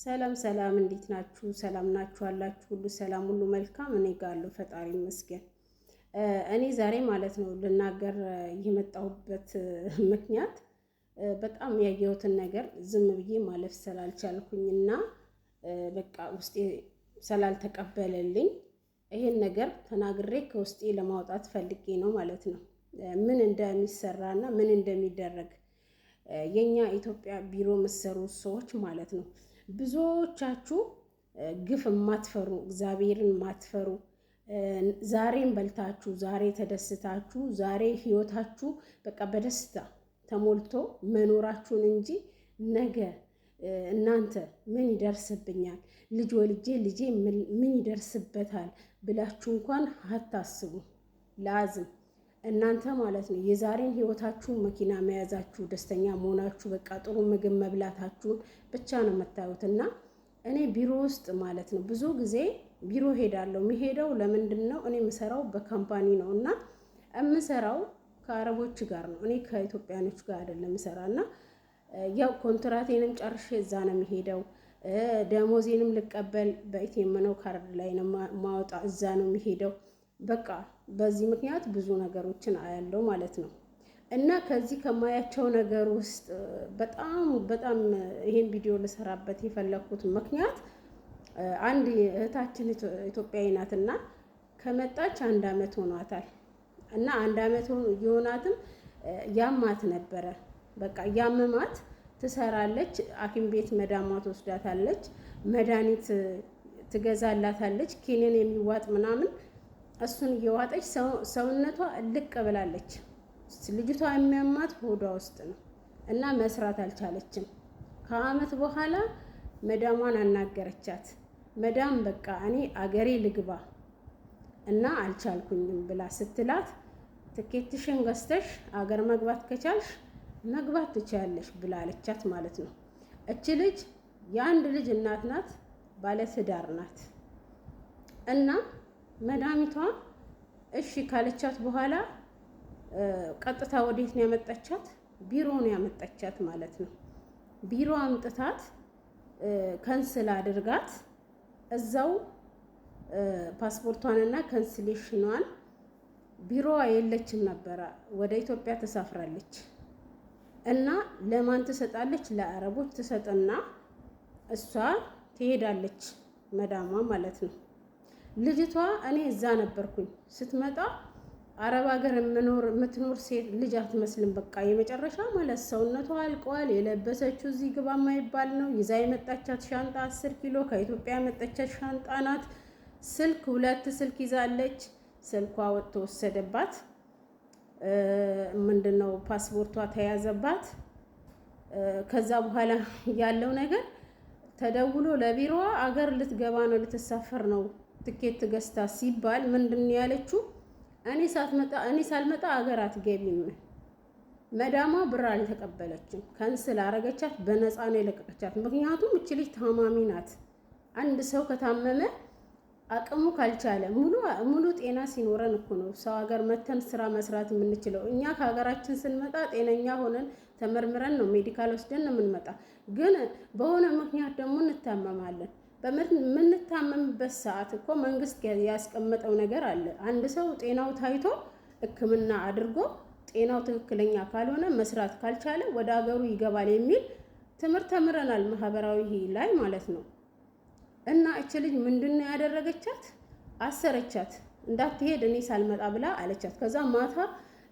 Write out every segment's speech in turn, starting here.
ሰላም ሰላም፣ እንዴት ናችሁ? ሰላም ናችሁ አላችሁ? ሁሉ ሰላም፣ ሁሉ መልካም። እኔ ጋር አለሁ፣ ፈጣሪ ይመስገን። እኔ ዛሬ ማለት ነው ልናገር የመጣሁበት ምክንያት በጣም ያየሁትን ነገር ዝም ብዬ ማለፍ ስላልቻልኩኝ እና በቃ ውስጤ ስላልተቀበለልኝ ይሄን ነገር ተናግሬ ከውስጤ ለማውጣት ፈልጌ ነው ማለት ነው። ምን እንደሚሰራና ምን እንደሚደረግ የኛ ኢትዮጵያ ቢሮ የምትሰሩ ሰዎች ማለት ነው። ብዙዎቻችሁ ግፍ የማትፈሩ፣ እግዚአብሔርን የማትፈሩ፣ ዛሬን በልታችሁ፣ ዛሬ ተደስታችሁ፣ ዛሬ ህይወታችሁ በቃ በደስታ ተሞልቶ መኖራችሁን እንጂ ነገ እናንተ ምን ይደርስብኛል፣ ልጅ ወልጄ ልጄ ምን ይደርስበታል ብላችሁ እንኳን አታስቡ። ላዝም እናንተ ማለት ነው የዛሬን ህይወታችሁ መኪና መያዛችሁ፣ ደስተኛ መሆናችሁ፣ በቃ ጥሩ ምግብ መብላታችሁን ብቻ ነው የምታዩት። እና እኔ ቢሮ ውስጥ ማለት ነው ብዙ ጊዜ ቢሮ ሄዳለሁ። የሚሄደው ለምንድን ነው? እኔ የምሰራው በ company ነው እና የምሰራው ከአረቦች ጋር ነው። እኔ ከኢትዮጵያኖች ጋር አይደለም የምሰራ እና ያው ኮንትራቴንም ጨርሼ እዛ ነው የሚሄደው። ደሞዜንም ልቀበል በ ATM ነው፣ ካርድ ላይ ነው ማወጣ፣ እዛ ነው የሚሄደው። በቃ በዚህ ምክንያት ብዙ ነገሮችን አያለው ማለት ነው። እና ከዚህ ከማያቸው ነገር ውስጥ በጣም በጣም ይሄን ቪዲዮ ልሰራበት የፈለኩት ምክንያት አንድ እህታችን ኢትዮጵያዊ ናትና ከመጣች አንድ አመት ሆኗታል። እና አንድ አመት የሆናትም ያማት ነበረ። በቃ ያመማት ትሰራለች፣ ሐኪም ቤት መዳሟ ትወስዳታለች፣ መድኃኒት ትገዛላታለች፣ ኪኒን የሚዋጥ ምናምን እሱን እየዋጠች ሰውነቷ ልቅ ብላለች። ልጅቷ የሚያማት ሆዷ ውስጥ ነው እና መስራት አልቻለችም። ከአመት በኋላ መዳሟን አናገረቻት። መዳም በቃ እኔ አገሬ ልግባ እና አልቻልኩኝም ብላ ስትላት ትኬትሽን ገዝተሽ አገር መግባት ከቻልሽ መግባት ትችያለሽ ብላ አለቻት ማለት ነው። እች ልጅ የአንድ ልጅ እናት ናት፣ ባለትዳር ናት። እና መዳሚቷ እሺ ካለቻት በኋላ ቀጥታ ወዴት ነው ያመጣቻት? ቢሮ ነው ያመጣቻት ማለት ነው። ቢሮ አምጥታት cancel አድርጋት እዛው ፓስፖርቷንና cancellation ኗን፣ ቢሮዋ የለችም ነበረ፣ ወደ ኢትዮጵያ ተሳፍራለች። እና ለማን ትሰጣለች? ለአረቦች ትሰጥና እሷ ትሄዳለች፣ መዳሟ ማለት ነው። ልጅቷ እኔ እዛ ነበርኩኝ ስትመጣ፣ አረብ ሀገር የምትኖር ሴት ልጅ አትመስልም። በቃ የመጨረሻ ማለት ሰውነቷ አልቀዋል። የለበሰችው እዚህ ግባ የማይባል ነው። ይዛ የመጣቻት ሻንጣ 10 ኪሎ ከኢትዮጵያ የመጣቻት ሻንጣ ናት። ስልክ ሁለት ስልክ ይዛለች። ስልኳ ወጥቶ ወሰደባት። ምንድነው ፓስፖርቷ ተያዘባት። ከዛ በኋላ ያለው ነገር ተደውሎ ለቢሮዋ አገር ልትገባ ነው፣ ልትሳፈር ነው፣ ትኬት ገዝታ ሲባል ምንድን ነው ያለችው? እኔ ሳልመጣ አገር አትገቢም። መዳሟ ብር አልተቀበለችም። Cancel አረገቻት። በነፃ ነው የለቀቀቻት። ምክንያቱም እች ልጅ ታማሚ ናት። አንድ ሰው ከታመመ አቅሙ ካልቻለ፣ ሙሉ ሙሉ ጤና ሲኖረን እኮ ነው ሰው ሀገር መተን ስራ መስራት የምንችለው። እኛ ከሀገራችን ስንመጣ ጤነኛ ሆነን ተመርምረን ነው፣ medical ወስደን ነው የምንመጣ። ግን በሆነ ምክንያት ደግሞ እንታመማለን። በምንታመምበት ሰዓት እኮ መንግስት ያስቀመጠው ነገር አለ። አንድ ሰው ጤናው ታይቶ ሕክምና አድርጎ ጤናው ትክክለኛ ካልሆነ፣ መስራት ካልቻለ ወደ ሀገሩ ይገባል የሚል ትምህርት ተምረናል፣ ማህበራዊ ላይ ማለት ነው። እና እች ልጅ ምንድን ነው ያደረገቻት? አሰረቻት። እንዳትሄድ እኔ ሳልመጣ ብላ አለቻት። ከዛ ማታ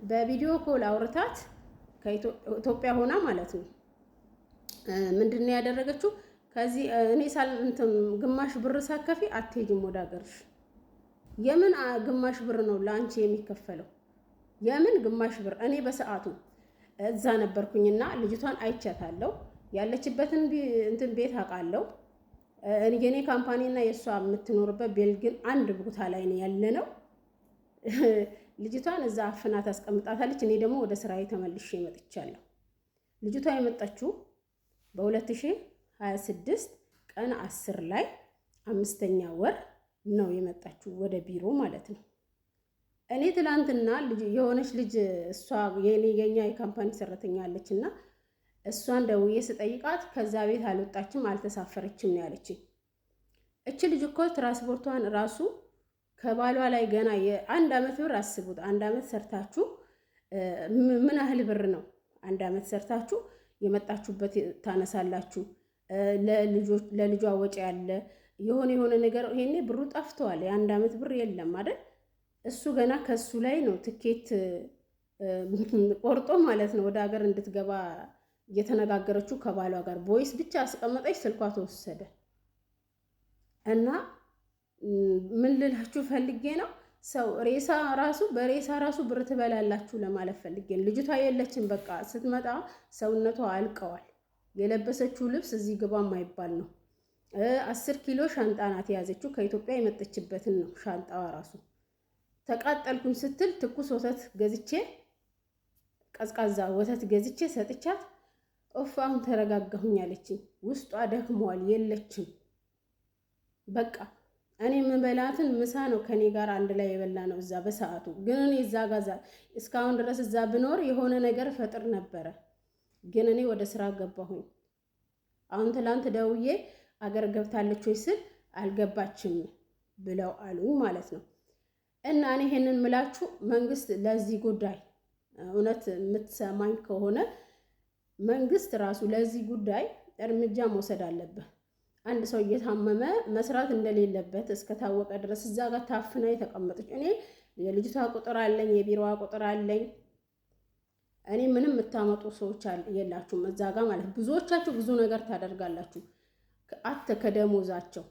በ video call አውርታት ከኢትዮጵያ ሆና ማለት ነው። ምንድን ነው ያደረገችው? ከዚህ እኔ ሳል እንትን ግማሽ ብር ሳትከፍዪ አትሄጂም ወደ ሀገርሽ። የምን ግማሽ ብር ነው ለአንቺ የሚከፈለው? የምን ግማሽ ብር? እኔ በሰዓቱ እዛ ነበርኩኝና ልጅቷን አይቻታለሁ። ያለችበትን እንትን ቤት አውቃለሁ። የኔ company እና የእሷ የምትኖርበት ቤልግን አንድ ቦታ ላይ ነው ያለነው። ልጅቷን እዛ አፍና ታስቀምጣታለች። እኔ ደግሞ ወደ ስራዬ ተመልሼ መጥቻለሁ። ልጅቷ የመጣችው በ2026 ቀን 10 ላይ አምስተኛ ወር ነው የመጣችው ወደ ቢሮ ማለት ነው። እኔ ትላንትና የሆነች ልጅ እሷ የኛ የ company ሰራተኛ አለች እና እሷን ደውዬ ስጠይቃት ከዛ ቤት አልወጣችም፣ አልተሳፈረችም ነው ያለችኝ። እች ልጅ እኮ ትራንስፖርቷን ራሱ ከባሏ ላይ ገና የአንድ ዓመት ብር አስቡት። አንድ ዓመት ሰርታችሁ ምን ያህል ብር ነው? አንድ ዓመት ሰርታችሁ የመጣችሁበት ታነሳላችሁ። ለልጇ ወጪ ያለ የሆነ የሆነ ነገር ይሄኔ ብሩ ጠፍተዋል። የአንድ ዓመት ብር የለም አይደል? እሱ ገና ከሱ ላይ ነው ትኬት ቆርጦ ማለት ነው ወደ ሀገር እንድትገባ እየተነጋገረችው ከባሏ ጋር voice ብቻ አስቀመጠች፣ ስልኳ ተወሰደ። እና ምን ልላችሁ ፈልጌ ነው፣ ሰው ሬሳ ራሱ በሬሳ ራሱ ብር ትበላላችሁ ለማለት ፈልጌ ነው። ልጅቷ የለችም፣ በቃ ስትመጣ ሰውነቷ አልቀዋል። የለበሰችው ልብስ እዚህ ግባ የማይባል ነው። 10 ኪሎ ሻንጣ ናት የያዘችው፣ ከኢትዮጵያ የመጠችበትን ነው ሻንጣዋ ራሱ። ተቃጠልኩኝ ስትል ትኩስ ወተት ገዝቼ፣ ቀዝቃዛ ወተት ገዝቼ ሰጥቻት ኦፍ አሁን ተረጋጋሁኝ አለችኝ። ውስጧ ደክመዋል፣ የለችም። በቃ እኔ የምበላትን ምሳ ነው ከኔ ጋር አንድ ላይ የበላ ነው እዛ በሰዓቱ። ግን እኔ እዛ ጋዛ እስካሁን ድረስ እዛ ብኖር የሆነ ነገር ፈጥር ነበረ። ግን እኔ ወደ ስራ ገባሁኝ። አሁን ትላንት ደውዬ አገር ገብታለች ወይ ስል አልገባችም ብለው አሉ ማለት ነው። እና እኔ ይሄንን ምላችሁ መንግስት ለዚህ ጉዳይ እውነት የምትሰማኝ ከሆነ መንግስት ራሱ ለዚህ ጉዳይ እርምጃ መውሰድ አለብህ። አንድ ሰው እየታመመ መስራት እንደሌለበት እስከታወቀ ድረስ እዛ ጋር ታፍና የተቀመጠች፣ እኔ የልጅቷ ቁጥር አለኝ፣ የቢሮዋ ቁጥር አለኝ። እኔ ምንም የምታመጡ ሰዎች የላችሁም እዛ ጋር ማለት። ብዙዎቻችሁ ብዙ ነገር ታደርጋላችሁ። አተ ከደሞዛቸው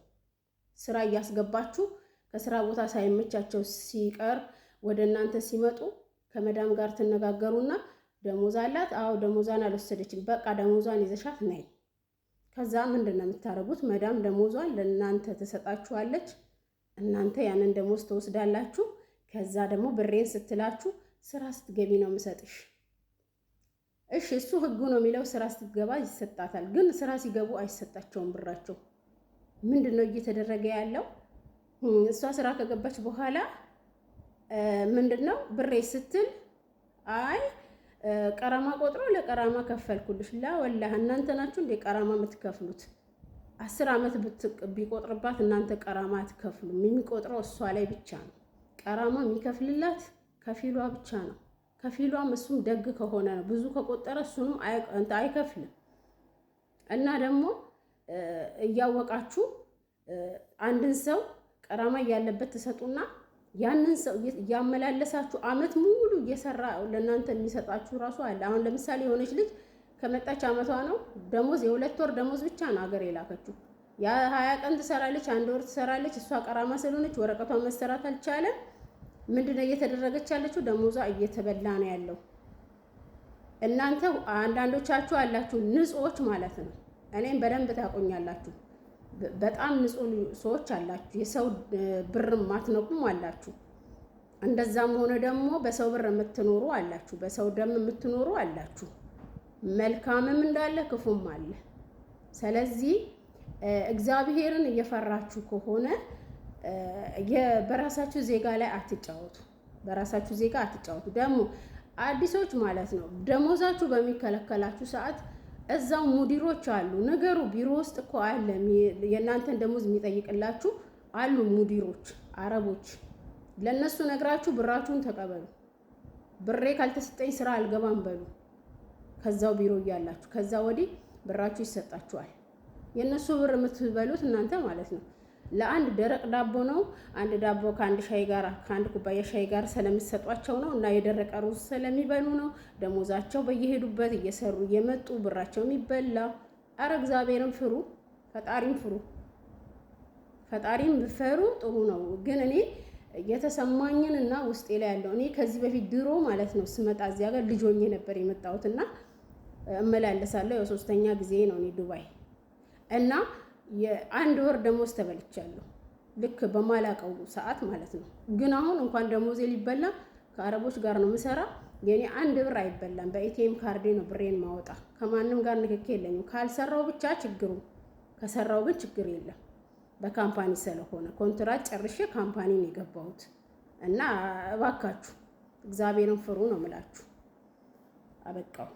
ስራ እያስገባችሁ ከስራ ቦታ ሳይመቻቸው ሲቀር ወደ እናንተ ሲመጡ ከመዳም ጋር ትነጋገሩና ደሞዝ አላት? አዎ፣ ደሞዟን አልወሰደችም። በቃ ደሞዟን ይዘሻት ነይ። ከዛ ምንድን ነው የምታደርጉት? መዳም ደሞዟን ለእናንተ ትሰጣችኋለች። እናንተ ያንን ደሞዝ ትወስዳላችሁ። ከዛ ደግሞ ብሬን ስትላችሁ ስራ ስትገቢ ነው የምሰጥሽ። እሺ፣ እሱ ህጉ ነው የሚለው ስራ ስትገባ ይሰጣታል። ግን ስራ ሲገቡ አይሰጣቸውም ብራቸው። ምንድን ነው እየተደረገ ያለው? እሷ ስራ ከገባች በኋላ ምንድን ነው ብሬ ስትል አይ ቀራማ ቆጥሮ ለቀራማ ከፈልኩልሽ። ላ ወላህ፣ እናንተ ናችሁ እንደ ቀራማ የምትከፍሉት? 10 ዓመት ቢቆጥርባት እናንተ ቀራማ አትከፍሉም። የሚቆጥረው እሷ ላይ ብቻ ነው። ቀራማ የሚከፍልላት ከፊሏ ብቻ ነው። ከፊሏም እሱም ደግ ከሆነ ነው። ብዙ ከቆጠረ እሱንም አይከፍልም። እና ደግሞ እያወቃችሁ አንድን ሰው ቀራማ እያለበት ትሰጡና ያንን ሰው እያመላለሳችሁ አመት ሙሉ እየሰራ ለእናንተ የሚሰጣችሁ ራሱ አለ። አሁን ለምሳሌ የሆነች ልጅ ከመጣች አመቷ ነው። ደሞዝ የ2 ወር ደሞዝ ብቻ ነው ሀገር የላከችው። ያ 20 ቀን ትሰራለች፣ አንድ ወር ትሰራለች። እሷ ቀራማ ስለሆነች ወረቀቷን መሰራት አልቻለም። ምንድነው እየተደረገች ያለችው? ደሞዟ እየተበላ ነው ያለው። እናንተ አንዳንዶቻችሁ አላችሁ ንጹዎች ማለት ነው። እኔም በደንብ ታቆኛላችሁ። በጣም ንጹህ ሰዎች አላችሁ። የሰው ብር ማትነኩም አላችሁ። እንደዛም ሆነ ደግሞ በሰው ብር የምትኖሩ አላችሁ። በሰው ደም የምትኖሩ አላችሁ። መልካምም እንዳለ ክፉም አለ። ስለዚህ እግዚአብሔርን እየፈራችሁ ከሆነ በራሳችሁ ዜጋ ላይ አትጫወቱ። በራሳችሁ ዜጋ አትጫወቱ። ደግሞ አዲሶች ማለት ነው፣ ደሞዛችሁ በሚከለከላችሁ ሰዓት እዛው ሙዲሮች አሉ። ነገሩ ቢሮ ውስጥ እኮ አለ። የእናንተን ደሞዝ የሚጠይቅላችሁ አሉ ሙዲሮች፣ አረቦች። ለእነሱ ነግራችሁ ብራችሁን ተቀበሉ። ብሬ ካልተሰጠኝ ስራ አልገባም በሉ። ከዛው ቢሮ እያላችሁ ከዛ ወዲህ ብራችሁ ይሰጣችኋል። የእነሱ ብር የምትበሉት እናንተ ማለት ነው። ለአንድ ደረቅ ዳቦ ነው። አንድ ዳቦ ከአንድ ሻይ ጋር፣ ከአንድ ኩባያ ሻይ ጋር ስለሚሰጧቸው ነው እና የደረቀ ሩዝ ስለሚበሉ ነው። ደሞዛቸው በየሄዱበት እየሰሩ እየመጡ ብራቸው የሚበላ። አረ እግዚአብሔርን ፍሩ፣ ፈጣሪም ፍሩ። ፈጣሪም ብፈሩ ጥሩ ነው። ግን እኔ የተሰማኝን እና ውስጤ ላይ ያለው፣ እኔ ከዚህ በፊት ድሮ ማለት ነው ስመጣ እዚያ ጋር ልጅ ሆኜ ነበር የመጣሁት እና እመላለሳለሁ። የሶስተኛ ጊዜ ነው እኔ ዱባይ እና የአንድ ወር ደሞዝ ተበልቻለሁ። ልክ በማላቀው ሰዓት ማለት ነው። ግን አሁን እንኳን ደሞዜ ሊበላ ከአረቦች ጋር ነው የምሰራ። የኔ አንድ ብር አይበላም። በ ATM ካርዴ ነው ብሬን ማወጣ። ከማንም ጋር ንክኪ የለኝም። ካልሰራው ብቻ ችግሩ፣ ከሰራው ግን ችግር የለም። በ company ስለሆነ ኮንትራት ጨርሼ company ነው የገባሁት። እና እባካችሁ እግዚአብሔርን ፍሩ ነው የምላችሁ። አበቃው።